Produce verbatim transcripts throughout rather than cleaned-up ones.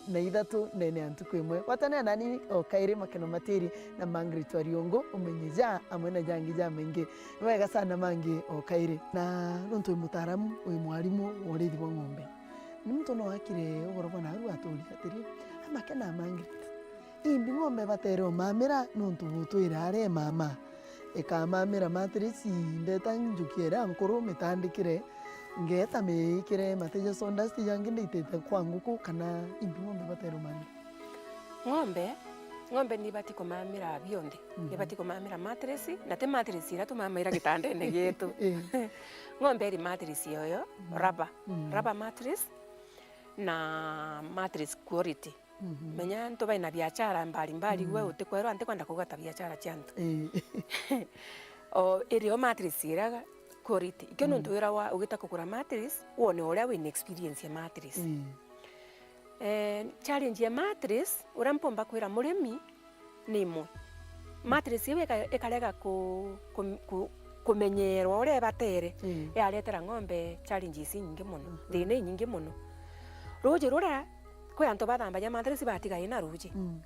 na ithatu ndene ya ntuku imwe. Gwatanira nani o kairi Makeno Matiri na Margaret Wariungu, umenye ja amwe na jangi jamaingi. Ni wega sana mangi o kairi. Na nontu wi mutaaramu, wi mwarimu wa uriithi bwa ng'ombe, ni muntu no akire ugoro bwa naru atuuria atiri, a Makeno na Margaret, imbi ng'ombe batere umamira nontu butwire aria mama? Ikamamira matress, ndeta njukie iria nkuru mitandikire, ngeeta miikire mate ja sawdust jangi nditite kwa nguku, kana imbi ng'ombe batere umamira? Ng'ombe, ng'ombe ni ibati kumamira bionthe. Mhm. Ni ibati kumamira matress, na ti matress iria tumamaira gitandene gietu. Eh. Ng'ombe iri matress yoyo, mhm, rubber. Mhm. Rubber matress na matress quality. Mhm. Menya antu baina biashara mbalimbali, mm, gwe utikwirwa ntikwenda kuuga ta biashara cia antu. Eh. O, iri o matress iria quality. Ikio, mm, nontu wira wa ugita kugura matress, wone uria wina experience ya matress. Mm. Eh, challenge ya matress, uria mpomba kwira murimi, ni imwe. Matress iu ika-, ikarega ku-, ku-, ku-, kumenyerwa uria ibatere, mm, yaretera ng'ombe challenges inyingi mono, mhm, thina inyingi mono. Ruuji ruria, kwi antu bathambagia matress batiga ina ruuji. Mm.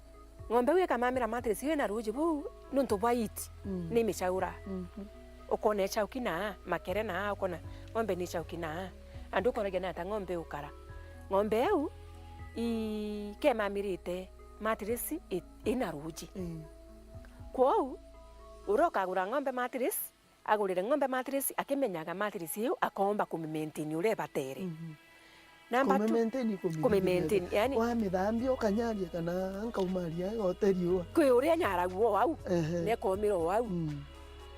Ng'ombe iu ikamamira matress iu ina ruuji buu nontu bwa heat, mm, ni imichaura. Mhm. Ukona ichauki naa, makere naa, ukona ng'ombe ni ichauki naa. Andu ukoragia nata ng'ombe ukara. Ng'ombe iu i-, ikemamirite matress i-, ina ruuji. Mm. Kwou, uria ukagura ng'ombe matress, agurire ng'ombe matress akimenyaga matress iu akoomba kumimaintain uria ibatere. Mhm. Number two, kumimaintain, kumimaintain, yani wamithambia ukanyaria kana nkaumaria igote riua. Kwi uria nyaragua o au, ehe, nekomira o au. Mm.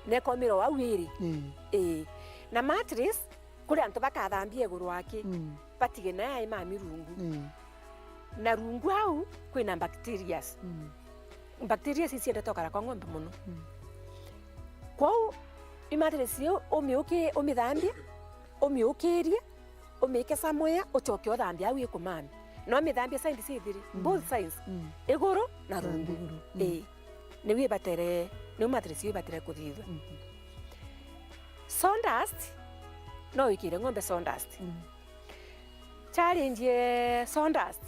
Nekomira o au iri. Mm. Ii. Na matress, kuri antu bakathambia iguru aki, mm, batige nayo ai mami rungu. Mm. Na rungu au kwina bacterias. Mm. Bacterias iciendete ukara kwa ng'ombe mono. Mm. Kwou, i matress iu umiuki-, umithambia, umiukirie, umiike somewhere, ucoke uthambia au ikumami. Na umithambia side cithiri, mm, both sides. Mm. Iguru na rungu. Na nthiguru. Mm. Ii. Niu ibatere, niu matress iu ibatere kuthithua. Mhm. Sawdust, no wikire ng'ombe sawdust. Mm. Challenge ya sawdust.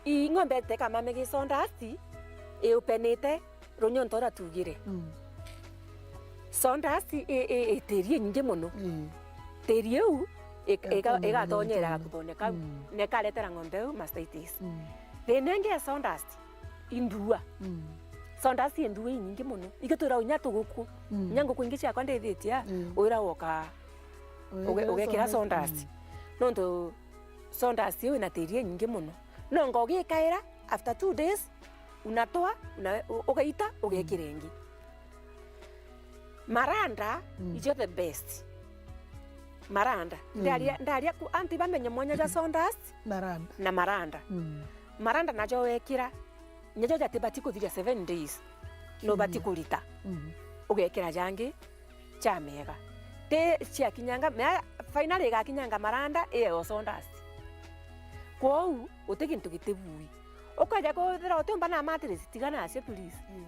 I ng'ombe itekamame gi sawdust, iupenite runyonto uria tugire. Mm. Sawdust i, i, i tiri inyingi mono. Mm. Tiri iu ik-, ika-, igatonyera gakuthone kau. Mm. Na ikaretera ng'ombe iu mastitis. Mm. Thina ingi ya sawdust, i ndua. Mm. Sawdust i ndua inyingi mono. Ikio twiragwa inya tuguku. Mm. Inya nguku ingi ciakwa ndithitie a, mm, wira woka uge-, ugekira sawdust. Mm. Nontu sawdust iu ina tiri inyingi mono. No ngogi ikaira, after two days, unatoa, una-, u-, ugaita, ugekira ingi. Maranda, mm, icio the best. Maranda. Mm. Ndaria, ndaria ku antu bamenye mwanya jwa sawdust na maranda. Na maranda. Mm. Maranda najo wekira, najo jatibati kuthiria seven days. No bati kurita. Mm. Ugekira jangi, cha mega. Ti ciakinyanga, mea-, finally igakinyanga maranda, iyeo sawdust. Kwou, guti gintu gitibui. Ukeja kwithira utiumba na matress, tiga nacio, please. Mm.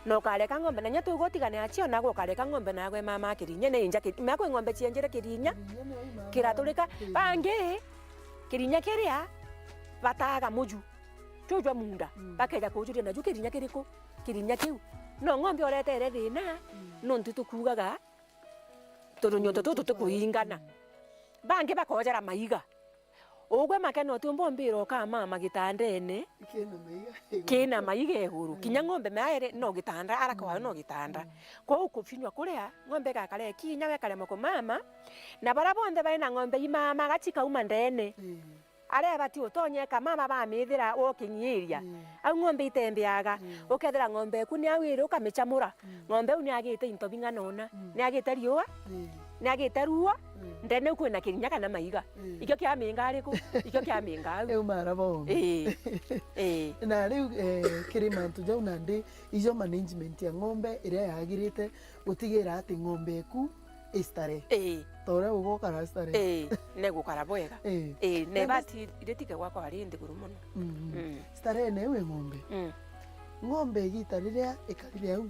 Na ukareka ng'ombe, na inya tuuga utigane acio, nagwe ukareka ng'ombe nagwe mama kirinya, ni inja kiri-, mea kwi ng'ombe cienjire kirinya, kirinya ni oi mama, kiraturika. Kirinya. Bangi, kirinya kiria, bataaga muju. Kiu jwa munda, mm, bakeja kujuria naju kirinya kiriku? Kirinya kiu. No ng'ombe uretere thina, mm, nontu tukuugaga, turunyonto tutu tukuingana. Mm. Bangi bakojera maiga. Ugwe Makeno utiumba umbira ukamama gitandene kina maiga iguru. Kina maiga iguru. Mm. Kinya ng'ombe maere no gitanda, araka wayo no gitanda. Mm. Kwou kufinywa kuria, ng'ombe igakara ikinya, wekarema kumama, na baria bonthe baina ng'ombe imamaga cikauma ndene. Mm. Aria ebati utonya ikamama bamithira walking area. Mm. Au ng'ombe itembeaga. Mm. Ukethira ng'ombe eku ni au iri ukamicamura. Mm. Ng'ombe iu ni agite into bing'ana una. Mm. Ni agite riua. Mm. Ni agite ruo. Mm. Ndene iu kwina kirinya kana maiga. Mm. Ikio kiaminga ariku? Ikio kiaminga au. Iu mara bomi. Ii. Ii. Na riu, eh, kiri mantu jau nandi ijo management ya ng'ombe iria yagirite gutigira ati ng'ombe eku i starehe. Ii. Ta uria ugukara starehe. Ii, negukara bwega. Ii. Ii, na ibati ritige gwakwa ari nthiguru mono. Mm. Mm. Starehe nayo wi ng'ombe. Mm. Ng'ombe igita riria ikarire au,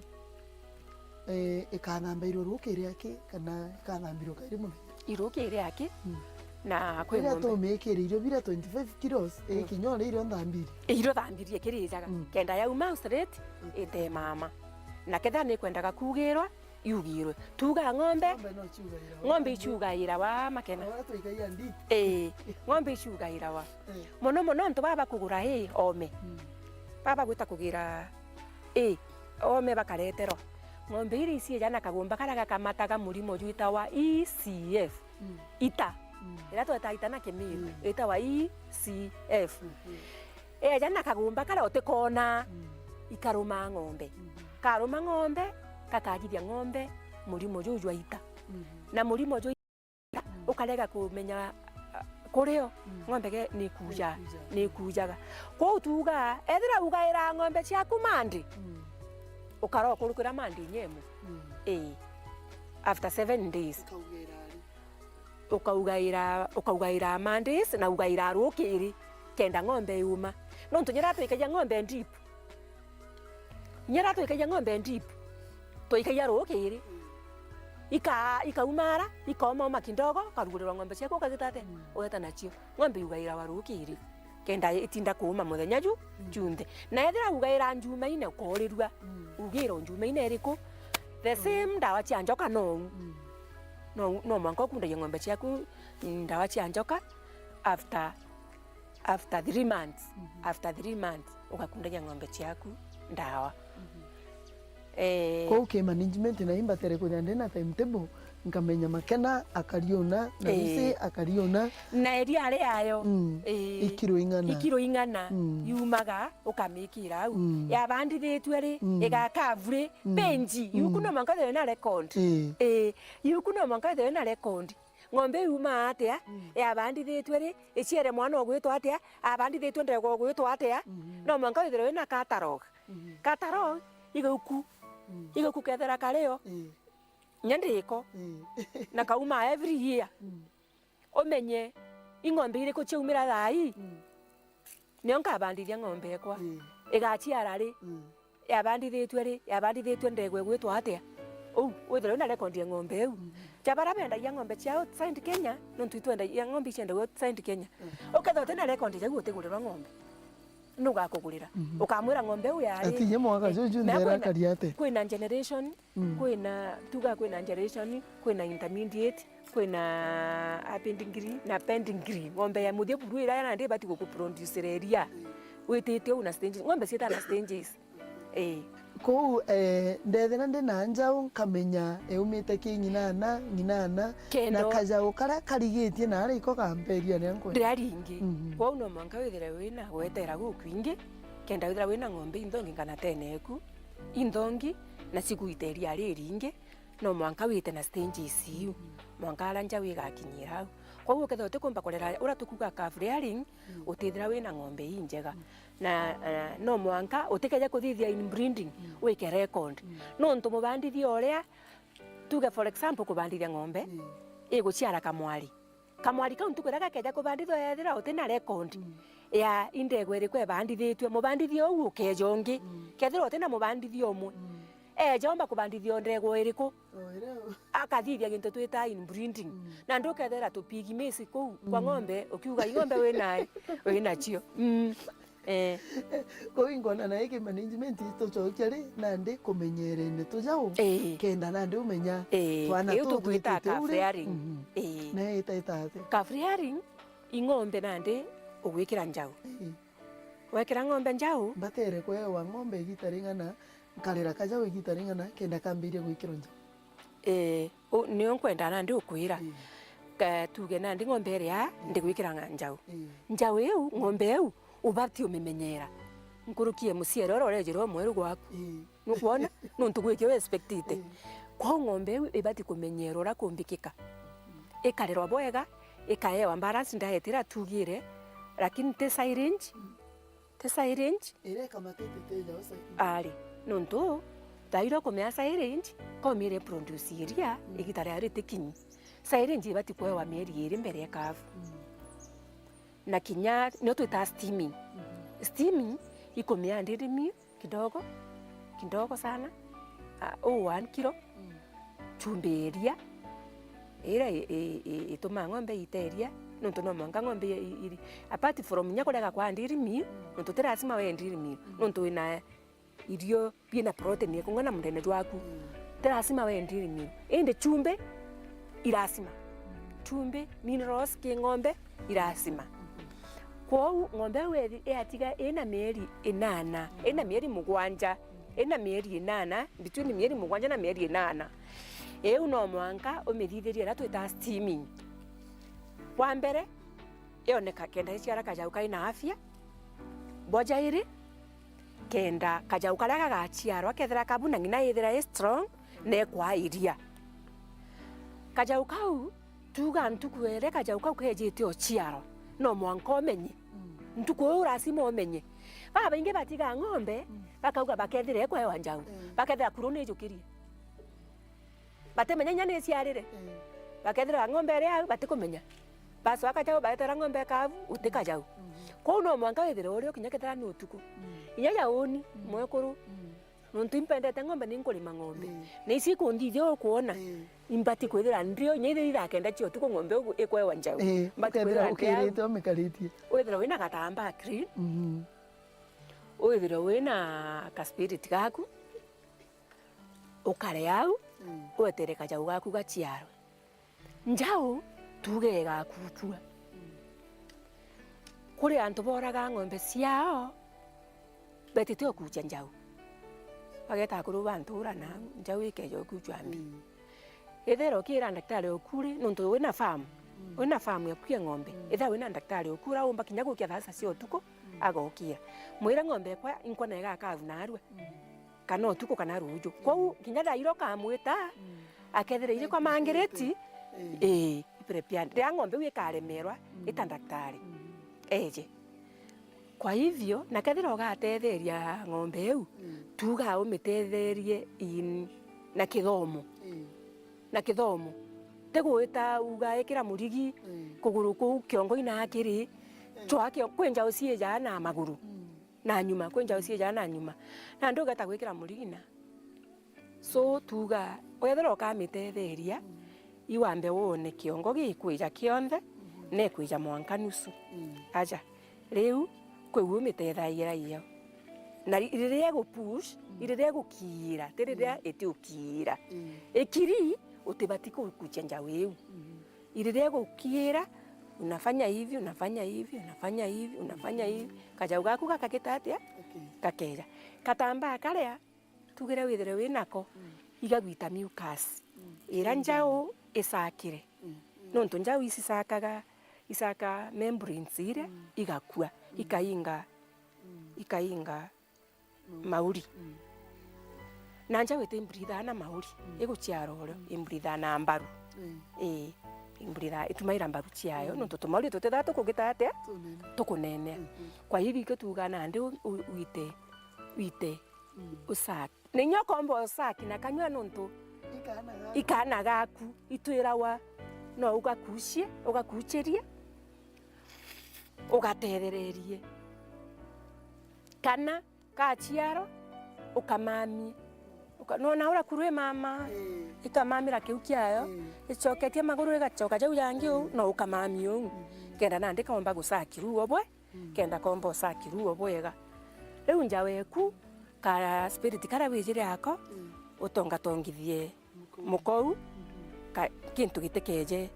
eh, ikathambirwe rukiri aki, kana ikathambirwe kairi muthenya? Irukiri aki? Mm. Na kwi ng'ombe. Riria tumikire irio biria twenty-five kilos, mm, ikinya uria irio nthambirie. Irio thambirie kirijaga. Mm. Kenda yauma straight, mm, ite mama. Na kethira nikwendaga kugirwa, yugirwe. Tuga ng'ombe, ng'ombe no ciugaira wa. Ng'ombe icugaira wa makena. Wa tuikaia nditi. Ii, ng'ombe icugaira wa. Eh. Mono mono antu baba kugura ii ome. Mm. Baba gwita kugira ii ome bakareterwa. Ng'ombe iria icieja na kagumba karia gakamataga murimo jwitawa E C F. Mm. Ita. Mm. Iria twetaga ita na Kimiru, mm, itawa E C F. Mm. Eja na kagumba karia utikona, mm, ikaruma ng'ombe. Mm. Karuma ng'ombe, gakagithia ng'ombe murimo juu jwa ita. Mm. Na murimo juu, mm, ukarega kumenya, ah, kurio, mm, ng'ombe ge-, nikuja, nikuja, nikujaga. Kwou tuuga, ethira ugaira ng'ombe ciaku Monday, mm, ukara ukurukira Monday nyemu. Mm. Ii. After seven days. Ukaugaira ari? Ukaugaira, ukaugaira Mondays na ugaira rukiri, kenda ng'ombe yuma. Nontu nyara twikagia ng'ombe deep. Nyara twikagia ng'ombe deep. Twaikagia rukiri. Ika-, ikaumara, ikaoma oma kidogo, ukarugurirwa ng'ombe ciaku ukagita atia? Mm. Ugeta nacio. Ng'ombe yugairawa rukiri. Kenda itinda kuuma muthenya ju, mm, junthe. Na ethira ugaira Njumaine, ukoorirua. Mm. Ugira o Njumaine iriku? The, mm, same ndawa cia njoka nou. Mm. No, no mwanka ukundagia ng'ombe ciaku ndawa cia njoka after, after three months. Mhm. After three months, ugakundagia ng'ombe ciaku ndawa. Mhm. Eh. Kwou ki management na imbatere kwithira ndina timetable, nkamenya makena akari una, na, eh, rusi akari una. Na eria riayo, mm, eh, ikiro ing'ana. Ikiro ing'ana, mm, yumaga, ukamikira au. Mm. Yabandithitue ri, mm, igakavuri, mm, penji, yuku, mm, no mwanka withirwe na record. Eh. Eh, yuku no mwanka withirwe na record. Ng'ombe iu yumaa atia? Mm. Yabandithitue ri? Iciere mwana ugwitwa atia? Abandithitue ndegwa ugwitwa atia? Mhm. No mwanka withirwe wina catalog. Mhm. Catalog, igauku. Mm. Igauku kethira kario. Eh. Nya ndiko. Eh. Na kauma every year. Mm. Umenye, i ng'ombe iriku ciaumira thaa ii? Mm. Nio nkabandithia ng'ombe ekwa. Mm. Igaciara ri? Mm. Yabandithitue ri? Yabandithitue ndegwa igwitwa atia? Uu, withirwe wina record ya ng'ombe iu. Mm. Ja baria bendagia ng'ombe cia outside Kenya, nontu itwendagia ng'ombe iciendagua outside Kenya. Mm. Ukethirwa utina record jau utigurirwa ng'ombe. Nugakugurira. Mhm. Ukamwira ng'ombe iu yari. Ati inya mwaka, eh, juju na nthera kwina, akari atia? Kwina generation, mm, kwina, tuga kwina generation, kwina intermediate, kwina a pedigree na pedigree. Ng'ombe ya muthia buru iria nandi ibati gukuproducera iria. Witite uu na stages. Ng'ombe ciitaga na stages. Ii. Kou, eh, ndethira ndi na njau, nkamenya yaumite ki ng'inana, ng'inana, na kajau karia karigitie na aria iko kamperia ria nkwenda. Ria ringi. Mhm. Kwou no mwanka withire wina gwetera gukwingi, kenda withira wina ng'ombe inthongi nkanatene eku, inthongi, na cigwite iria riringi, no mwanka wite na stages iu, mwanka aria njau igakinyira au. Kwou ukethira utikumba kurera uria tukuuga calf rearing, mm, utithira wina ng'ombe injega. Mm. Na, na no mwanka utikeje kuthithia inbreeding, mm, wike record. Mm. Nontu mubandithia uria, tuge for example, kubandithia ng'ombe, mm, iguciara kamwari. Kamwari kau ntuku iria gakeja kubandithua, ethira utina record, mm, ya i ndegwa iriku ebandithitue, mubandithia uu ukeja ungi. Mm. Kethira utina mubandithia umwe, mm, eja omba kubandithia o ndegwa iriku? O iria u- Akathithia gintu twita inbreeding. Mm. Na ndukethira tupigments kuu kwa, mm, ng'ombe, ukiuga i ng'ombe wina, winacio. Mm. Eh. Kou ingona na iki management itucokia ri, nandi kumenyerene tujau, eh, kenda nandi umenya, eh, twana iu tu tukwita twitite calf uri. Rearing. Mhm. Eh. Na ita ita atia? Calf rearing, i ng'ombe nandi ugwikira njau. Eh. Wekira ng'ombe njau. Mbatere kwewa ng'ombe igita ring'ana, nkarera kajau igita ring'ana, kenda kambiria gwikirwa njau. Eh, u-, nio nkwenda nandi ukwira. Mm. Ka-, tuge nandi ng'ombe iria, mm, ndigwikira nga-, njau. Mm. Njau iu, ng'ombe iu, ubati umimenyera. Nkuruki ya muciere uria urejirwa mweru gwaku. Mm. Nukwona? Nontu gwikio expectite. Mm. Kwou ng'ombe iu ibati kumenyerwa uria kumbikika. Mm. Ikarerwa bwega, ikaewa balance diet iria tugire, lakini ti silage. Mm. Ti silage. Iria ikamatite ti ya silage. Ari, nontu thaira ukumea silage, komire produce iria, mm, igita riayo ritikinyi. Silage ibati kwewa mieri iri mbere ya calf. Mm. Na kinya, nio twita steaming. Mm. Steaming ikumea ndindimi kidogo, kidogo sana, ah, uu one kilo, mm, chumbi iria, iria i-, i-, i-, itumaa ng'ombe ite iria, nontu no mwanka ng'ombe i-, iri, apart from inya kuria gakwaa dairy meal, nontu ti lazima wee dairy meal, nontu wina irio biina protein ikung'ana mundene jwaku. Mm. Ti lazima wee dairy meal. Indi chumbi, i lazima. Chumbi, minerals, ki ng'ombe, i lazima. Kwou ng'ombe iu ethi-, yatiga ina mieri inana, ina mieri mugwanja, ina mieri inana, between mieri mugwanja na mieri inana, iu no mwanka umithithirie iria twitaa steaming. Bwa mbere, yoneka kenda iciara kajau kaina afya. Bwa jairi, kenda kajau karia gagaciarwa kethira kabu na ng'ina ithira i strong na ikwaa iria. Kajau kau, tuuga ntuku iria kajau kau kejite uciarwa, no mwanka umenye. Mm. Ntuku iu lazima umenye. Babaingi batigaa ng'ombe, mm, bakauga bakethira ikwewa njau, mm, bakethira kuru ni ijukirie. Batimenya inya ni iciarire. Mm. Bakethira ng'ombe iri au, batikumenya. Bacoa kajau, baetera ng'ombe kabu, uti kajau. Mm. Kwou no mwanka withire uri o kinya kethira ni utuku. Mm. Inya jauni, mm, mwekuru. Mm. Nontu impendete ng'ombe, ni nkurima ng'ombe. Mm. Na ici ikunthithia ukwona, mm, imbati kwithira ndi o, inya ithiri thaa kenda cia utuku ng'ombe iu ikwewa njau. Mm. Mbati ukethira kwithira ndi au. Ukirite umikaritie. Withira wina gatambaa clean. Mm. Withire wina ka spirit gaku. Ukare au, mm, wetere kajau gaku gaciarwe. Njau, tuuge igakukua. Mm. Kuri antu boraga ng'ombe ciao, betite ukucia njau. Bageta akuru ba ntura na njau ikeja ukucwa mbi. Mm. Ethera ukira ndaktari oku ri, nontu wina farm, mm, wina farm yaku ya ng'ombe. Mm. Ethera wina ndaktari oku ura umba kinya gukia thaa sita cia utuku, mm, agokira. Mwire ng'ombe ekwa inkona igakabu narua. Mm. Kana utuku kana ruuju. Kwou kinya thaa iria ukamwita, mm, akethira iri kwa mangiriti, mm, ii, iprepared. Riria ng'ombe iu ikaremerwa, mm, ita ndaktari, mm, eje. Kwa hivyo, na kethira ugatetheria ng'ombe iu, mm, tuuga umitetherie in, na kithomo. Mm. Na kithomo. Ti gwita uga ikira murigi, mm, kuguru kuu kiongo ina kiri, mm, cwa kio-, kwi njau ciijaa na maguru. Mm. Na nyuma, kwi njau ciijaa na nyuma. Nandi ugeta gwikira murigina. So, tuuga, wethira ukamitetheria, mm, iwambe wone kiongo gikwija kionthe, mm, na ikwija mwanka nusu. Mm. Aja, riu, kwi u umitethagira iyo. Na ri-, riria igupush, mm, i riria igukiira, ti riria, mm, iti ukiira. Mm. Ikiri, utibati kukucia njau iu. Mm. I riria igukiira, unafanya hivi, unafanya hivi, unafanya hivi, unafanya hivi. Kajau gaku gakagita atia? Okay. Gakeja. Katambaa karia, tugire withire wi nako, mm, igagwita mucus. Mm. Ira, mm, njau isakire. Mm. Mm. Nontu njau icicakaga, icaka membranes iria, mm, igakua, mm, ikainga, mm, ikainga mauri. Mm. Na njau itimbrithaa na mauri, mm, iguciara urio, mm, imbrithaa na mbaru. Mm. Ii, imbrithaa, itumaira mbaru ciayo, mm, nontu tumauri tutithaa tukugita atia? Tunene. Tukunenea. Mm-hmm. Kwa hivyo ikio tuugaa nandi u-, u-, wite, wite, mm, usaki. Na inya ukomba usaki na kanyua nontu ikana gaku, ikana gaku itwirawa no ugakucie, ugakucirie, ugatethererie. Kana gaciarwa, ukamamie. Uka-, nona uria kuru i mama, ii, ikamamira kiu kiayo, ii, icoketie maguru igacoka jau jangi uu, ii, no ukamamie uu. Mhm. Kenda nandi kaomba gucaki ruo bwe, mm, kenda komba ucaki ruo bwega. Riu njawe eku, ka spirit karia wijire ako, mm, utongatongithie mukou, mhm, ka-, kintu gitikeje,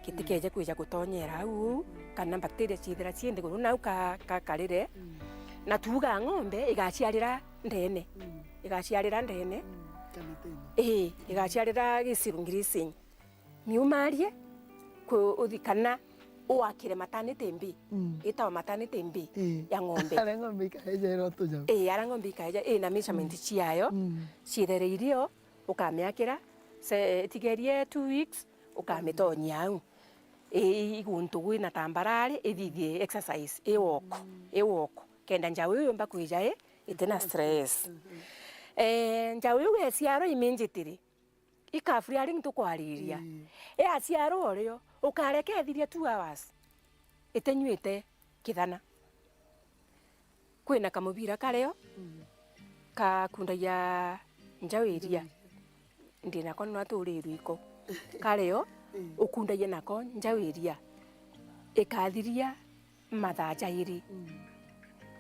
gitikeje, mm, kwija gutonyera au, mhm, kana bacteria ciithira cii nthiguru nau ka-, ka-, karire. Mm. Na tuuga ng'ombe igaciarira ndene. Mm. Igaciarira ndene. Mm. Kana tene. Ii, igaciarira giciru grazing. Miumarie, ku-, uthi kana uakire maternity mbi. Mm. Itawa maternity mbi, ii, ya ng'ombe. Aria ng'ombe ikaeja ira utunyau. Ii, aria ng'ombe ikaeja, ii, na measurement, mm, ciayo, mm, ciithere irio, ukamiakira, se-, tigerie two weeks, ukamitonyia au. I, i guntu gwina tambarare, ithithie exercise, i walk, mm, i walk. Kenda njau iu yumba kwija i, itina stress. Mhm. Eh, njau iu yeciarwa iminjitiri, ikaburia ringi tukwariria. Mm. Yaciarwa urio, ukareka ithirie two hours, itinyuite kithana. Kwina kamubira kario, mm, kakundagia njau iria. Njau iria. Ndi nako nwa turi rwiko. Kario, mm, ukundagia nako njau iria. ikathiria mathaa jairi. Mm.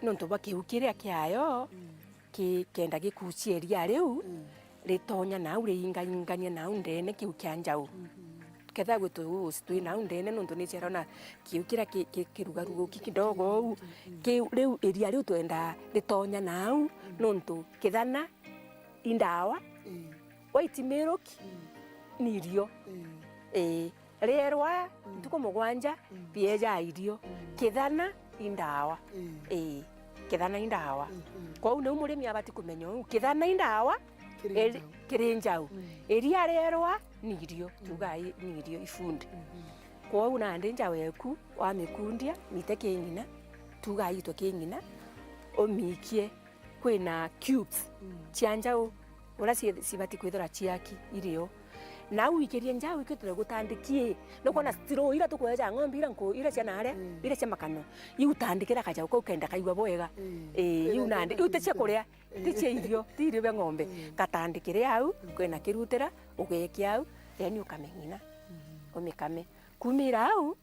Nontu bwa kiu kiria kiayo, mm, ki-, kenda gikucia iria riu, mm, ritonya nau riingaingania nau ndene kiu kia njau. Mm-hmm. Kethira gwitu usi twi nau ndene, nontu ni ciarona kiu kiria ki-, ki-, kirugaruguki kidogo uu. Mm-hmm. Kiu, riu iria riu twenda ritonya nau, mm, nontu kithana i ndawa, mm, white milk, mm, ni irio. Mm. Ii. Rierwa, mm, ntuku mugwanja, mm, bieja irio. Mm. Kithana i ndawa. Mm. Ii, kithana i ndawa. Mm, mm. Kwou niu murimi abati kumenya uu. Kithana i ndawa, kiri eri-, njau. Kiri njau. Mm. Iria rierwa ni irio, mm, tugai ni irio ifundi. Mm, mm. Kwou nandi njau eku, wamikundia, mite ki ng'ina, tugai itwe ki ng'ina, umiikie kwina cubes, mm, cia njau, uria ci-, cibati kwithirwa ciaki irio. Nau wikirie njau ikwithirwe gutandikie. Nukwona, mm, straw ira tukweja ng'ombe ira nku-, ira cia nare, mm, ira cia makano, iu tandikira kajau kau kenda kaigua bwega. Mm. Ii, iu nandi, iu ti cia kuria, ti cia irio, ti irio bia ng'ombe. Mm. Katandikire au, mm, kwina kirutira, ugekia au, then ukameng'ina, mm, umikame. Kumira au,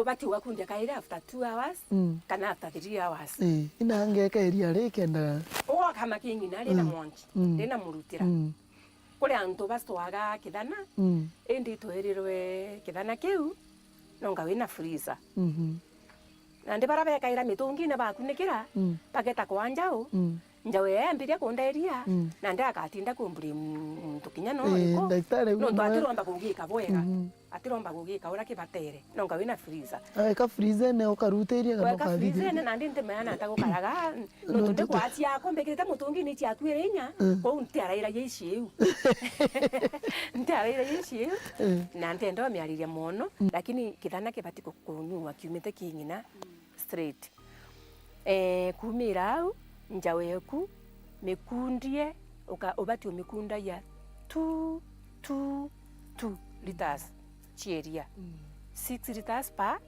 ubati ugakundia kairi after two hours, mm, kana after three hours. Ii, ina ngeka iria ri kenda. Ugakama king'ina rina, mm, mwanki, mm, rina murutira. Mm. Kuri antu bacwaga kithana, mm, indi itwerirwe kithana kiu nonga wina freezer. Mhm. Nandi bara bekaira mitungine bakunikira, mm, bageta kwa njau, mm. Njau yambiria kunderia, mm, na ndagatinda kumburi muntu kinya no. Ii, uriku, ndagitari nontu umwe atiromba kugika bwega. Mhm. Atiromba kugika uria kibatere. Nonga wina freezer. Weka freezene ukarutiria kana weka ukathiria freezene, nandi ntimeana ata gukaraga, nontu nontu ndi kwa ciakwa mbikirite mutungini ciaku iri inya, mm, kwou ntiarairagia iciu. Ntiarairagia iciu, mm, na ntienda umiariria mono, mm, lakini kithana kibati ku-, kunyuwa kiumite ki ng'ina straight. Eh, kumira au, njau eku, mikundie, uka-, ubati umikundagia two, two, two liters cia iria. Mm. Six liters per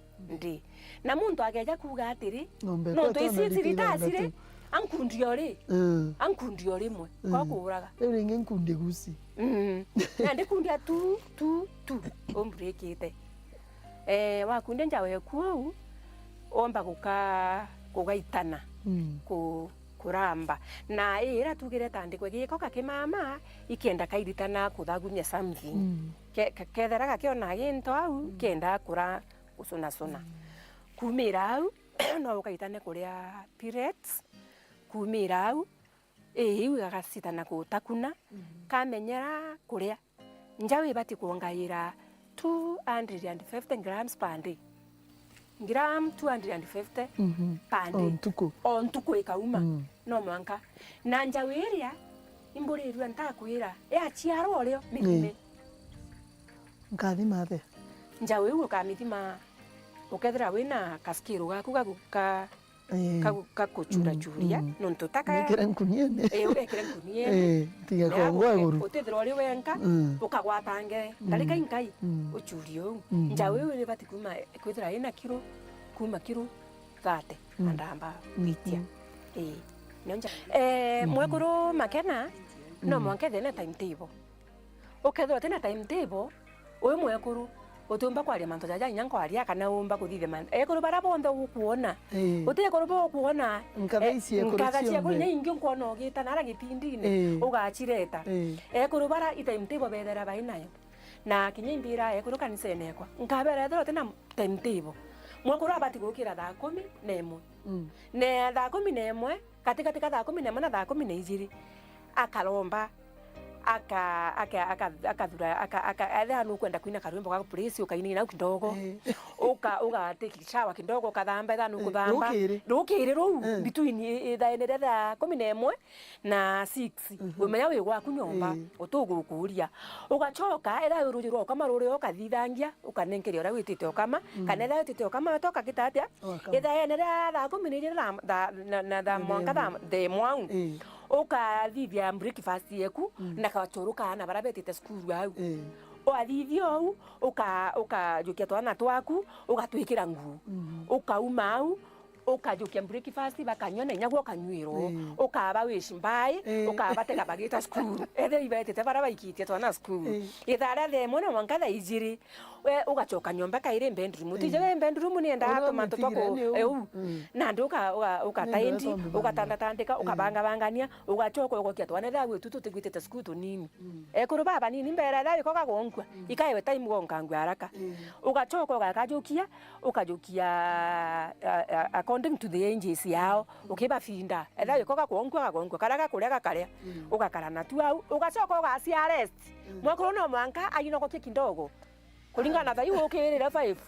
day. Na muntu akeja kuuga atiri, ng'ombe nontu i six liters ri, ankundie o ri, mm, ankundie o rimwe, mm, kwa kuuraga. Riu ringi nkundie guci. Mm. Na ndikundia tu, tu, tu, umburikite. Eh, wakundia njau eku uu, omba guka-, kugaitana, mm, ku-, kuramba. Na ii ira tugire tandikwe giiko gakimama, ikenda kairitana kuthagumia something. Mm. Ke-, ke-, kethera gakiona gintu au, mm, kenda kura gucunacuna. Mm. Kumira au, no ukaitane kuria pellets. Kumira au, ii, iu igagacitana kutakuna, mhm, kamenyera kuria. Njau ibati kwongaira two hundred and fifty grams per day. Gram two hundred and fifty, mhm, per day. O ntuku. O ntuku ikauma. Mm. No mwanka. Na njau iria imburirua ntakwira, yaciarwa urio mithime. Ii. Nkathima atia? Njau iu ukamithima, ukethira wina kaskiru gaku gaku ka Ii. Kagu-, gakuchurachuria, mm, mm, nontu taka wikire nkuniene. Ii, ugekire nkuniene. Ii, tiga kongwa iguru. Utithirwa uri wenka, mm, ukagwatange ndarika, mm, inkai, mm, uchurie uu. Mm. Njau iu ibati kuma, kwithira ina kiro, kuma kiro thirty, mm, na ndamba, mm, kwitia. Mm. Ii. Nio nja-, eh, mm, mwekuru Makena, no, mm, mwanka ethire na timetable. Ukethirwa utina timetable, wi mwekuru, utiumba kwaria mantu jaja inya nkwaria kana umba kuthithia man-, ekuru bara bonthe ukwona. Ii. Uti ekuru bokwona, nkatha, eh, ici ekuru nkatha ciaku cionthe inya ingi nkwona ugita nara gitindine, ii, ugachireta. Ii. Ekuru bara i timetable bethera bai nayo. Na kinya imbira ekuru kanisene ekwa, nkabera ethirwa utina timetable. Mwekuru abati gukira thaa kumi na imwe. Mm. Na thaa kumi na imwe, katikati ka thaa kumi na imwe na thaa kumi na ijiri, akaromba, aka-, aka-, aka-, akathura, aka-, aka-, ethira nukwenda kwina karwimbo ga praise, ukainina au kidogo. Eh. Uka-, uga take shower kidogo, ukathamba, ethira, eh, nukuthamba. Rukiri. Rukiri ruu, eh, between i-, ithaene ria thaa kumi na imwe na six, mhm, wimenya wi gwaku nyomba, eh, utugukuria. Ugachoka, ethira ruji rwa ukama ruri o ukathithangia, ukanenkeria uria witite ukama, mm, kana ethira witite ukama, utoka gita atia? Ithaene ria thaa kumi na ijiri na thaa, na, na thaa mwanka thaa, thaa imwe au. Ii. Ukathithia breakfast yeku, mm, na kachuru ka aana baria betite cukuru au. Ii. Wathithia ou, uka-, ukajukia twana twaku, ugatwikira nguu. Mhm. Ukauma au, Ukajukia breakfast, bakanyua na inya gwe ukanyuirwo. Ii. Ukaba wish mbai, ii, ukabatega bagita cukuru. Ethira ibaetete bara baikitie twana cukuru. Ii. Ithaa ria thaa imwe na mwanka thaa ijiri, we ugacoka nyomba kairi bedroom. Ii. Tije we bedroom ni endaa tumantu twa ku-, eu. Mm. Nandi uka-, uka-, ukataindi, ukatandatandika, ii, ukabangabangania, ugacoka ugokia twana ethira gwitu tutigwitite cukuru tunini. Mm. Ekuru baba nini mbere ethira ikoga gonkua, mm, ikaewe time gonkangua haraka. Ii. Ugacoka ugakajukia, ukajukia, a, a, according to the ages yao, ukibafinda. Ethira gikoga kwonkua, gakonkua, karia gakuria, gakaria. Mm. Ugakara natu au, ugacoka ugacia rest. Mm. Mwekuru no mwanka ainogokie kidogo. Kuringana na thai ukirira five,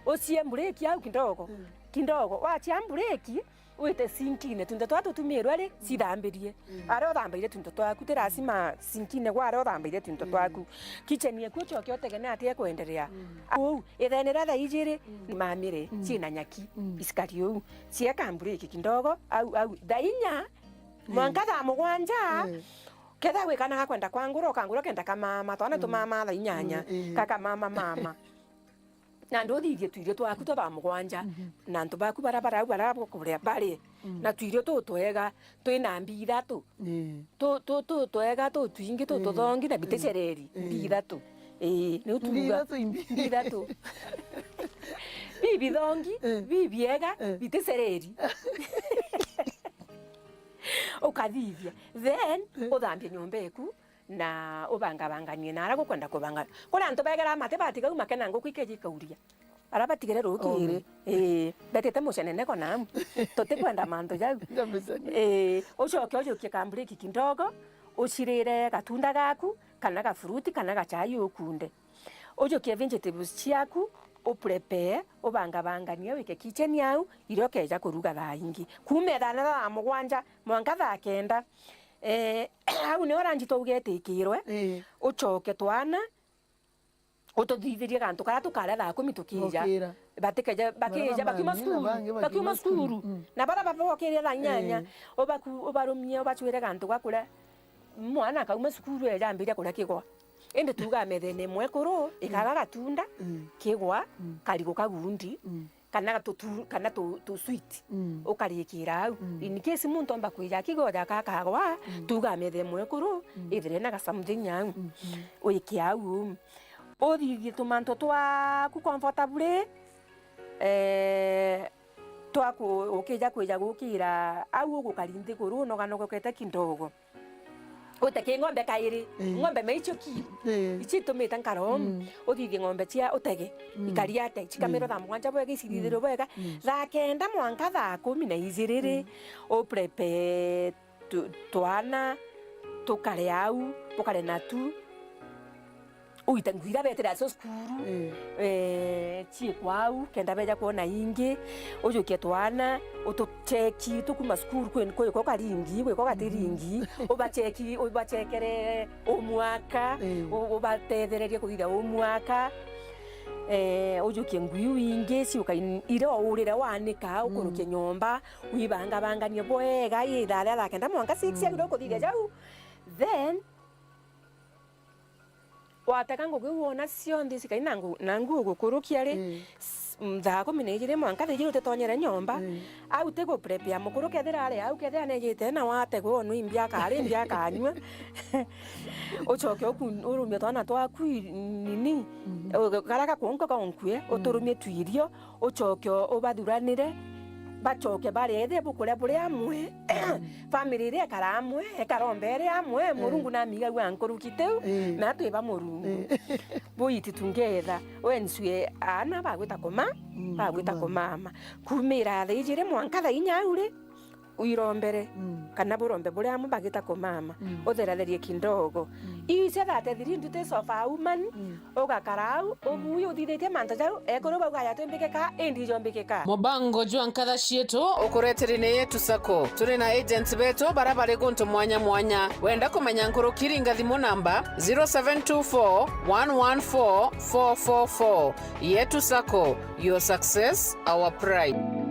ucie mbureki au kidogo. Mm. Kidogo. Wacia mbureki, wite sinkine, tunto twa tutumirwe ri, cithambirie. Mm. Aria uthambirie tunto twaku, ti lazima sinkine gwa aria uthambirie tunto, mm, twaku. Kitchen eku ucoke utegene ati ekwenderea. Mm. Uu, ithene ria thaa ijiri, mm, ni mamire, mm, ciina nyaki, mm, isikari uu. Cieka mbureki kidogo, au, au, thaa inya, mm, mwanka thaa mugwanja, mm, ketha gwikana gakwenda kwangura, ukangura kenda kamama, twana, mm, tumama thaa inyanya, mm, mm, kakamama mama. Na nduthithie twirio twaku twa thaa mugwanja, mhm, na antu baku bara, bara, bara bakuria bari, mm, na twirio tu twega, twina mbi ithatu. Ii. Tu, tu, tu twega, tu twingi, tu, ii, tuthongi na, ii, biticereri. Ii. Mbi ithatu. Ii, niu tuuga. Mbi ithatu imbi. Mbi ithatu. Bibithongi, ii, bibiega, ii, biticereri. Ukathithia. Then, ii, uthambie nyomba eku, na ubangabanganie na aria gukwenda kubanga. Kuri antu begeraa mati batigau makena nguku ikeji ikauria. Aria batigere rukiri. Ii, betite mucenene kona. Tutikwenda mantu jau. Ii, ucoke ujukie kambureki kidogo, ucirire gatunda gaku, kana gafuruti, kana gachai ukunde. Ujukie vegetables ciaku, uprepare, ubangabanganie, wike kitchen au, irio ukeja kuruga thaa ingi. Kuuma ithana thaa mugwanja, mwanka thaa kenda. Eh, au nio ranji twauga itikirwe, ii, ucoke twana, ututhithirie gantu karia tukaria thaa kumi tukija. Tukira. Batikeja, bakija, bakiuma cukuru, bakiuma cukuru. Mm. Na baria babokirie thaa inyanya, ii, ubaku-, ubarumie, ubacwire gantu ga kuria. Mwana akauma cukuru eja ambiria kuria kigwa. Indi tuuga methene mwekuru, ikaga, mm, gatunda, mm, kigwa, mm, karigu ka gundi, mm, kana tutu-, kana tu, tu sweet, mm, ukarikira au. Mm. In case muntu omba kwija akigoja kakagwa, mm, tuuga methe mwekuru, mm, ithire na ga something au. Mm, mm. Wike au. Uthithie tumantu twaku comfortably, eh, twaku ukija kwija gukira au ugukari nthiguru unoganogokete kidogo. Uteke ng'ombe kairi, ii, ng'ombe maicho ki. Ii. Ici itumite nkaro, mm, uthithie ng'ombe cia utege, mm, ikariate, cikamirwe, mm, thaa mugwanja bwega, icithithirwe, mm, bwega. Mm. Thaa kenda mwanka thaa kumi na ijiri ri, mm, uprepare tu-, twana, tukare au, ukare natu. Uite ngui iria betire acio cukuru, ii, eh, ciikwa au, kenda beja kwona ingi, ujukie twana, utucheki, tukuma cukuru, kwi, kwi ko karingi, kwi ko gatiringi, mhm, ubacheki, ubachekere umwaka, ii, u-, ubatethererie kuthithia umwaka. Eh, ujukie ngui iu ingi, ciuka in-, iria urire wanika, ukurukie, mm, nyomba, wibangabanganie bwega, ithaa ria thaa kenda mwanka six, mm, agirwe kuthithia, mm, jau. Then, watega ngugi iu wona cionthe cikai na ngu-, na nguu gukurukia ri, mm, s-, m-, thaa kumi na ijiri mwanka thaa ijiri utitonyere nyomba. Mm. Au ti guprepare mukuru kethira ari au, kethira nejite na wategwa onu imbi akari, imbi akanyua. Ucoke uku-, urumie twana twaku i-, nini, mm, u-, karia gakunka kaunkue, mm, uturumie twirio, ucoke ubathuranire, bacoke barie, ethire bukuria buri amwe, mm, family iria ikara amwe, ikaromba iri amwe, eh, Murungu namigagua nkuruki tiu, eh, na twi ba Murungu. Eh. Buiti tungetha, wensue aana bagwita kuma-, mm, bagwita kumama. Kumama. Kumira thaa ijiri mwanka thaa inya au ri, wirombere, mm, kana burombe buria amwe bagita kumama, mm, utheratherie kidogo. Mm. Iu cia thirty-three nduti sofa woman, mm, ugakara au, mm, ubui uthithitie mantu jau, ekuru bauga yatumbikika, indi ijombikika. Mubango jwa Nkatha Cietu ukureteri ni Yetu Sacco. Turi na agents betu bara bari guntu mwanya mwanya. Wenda kumenya nkuruki, ringa thimu namba zero seven two four, one one four, four four four. Yetu Sacco, your success, our pride.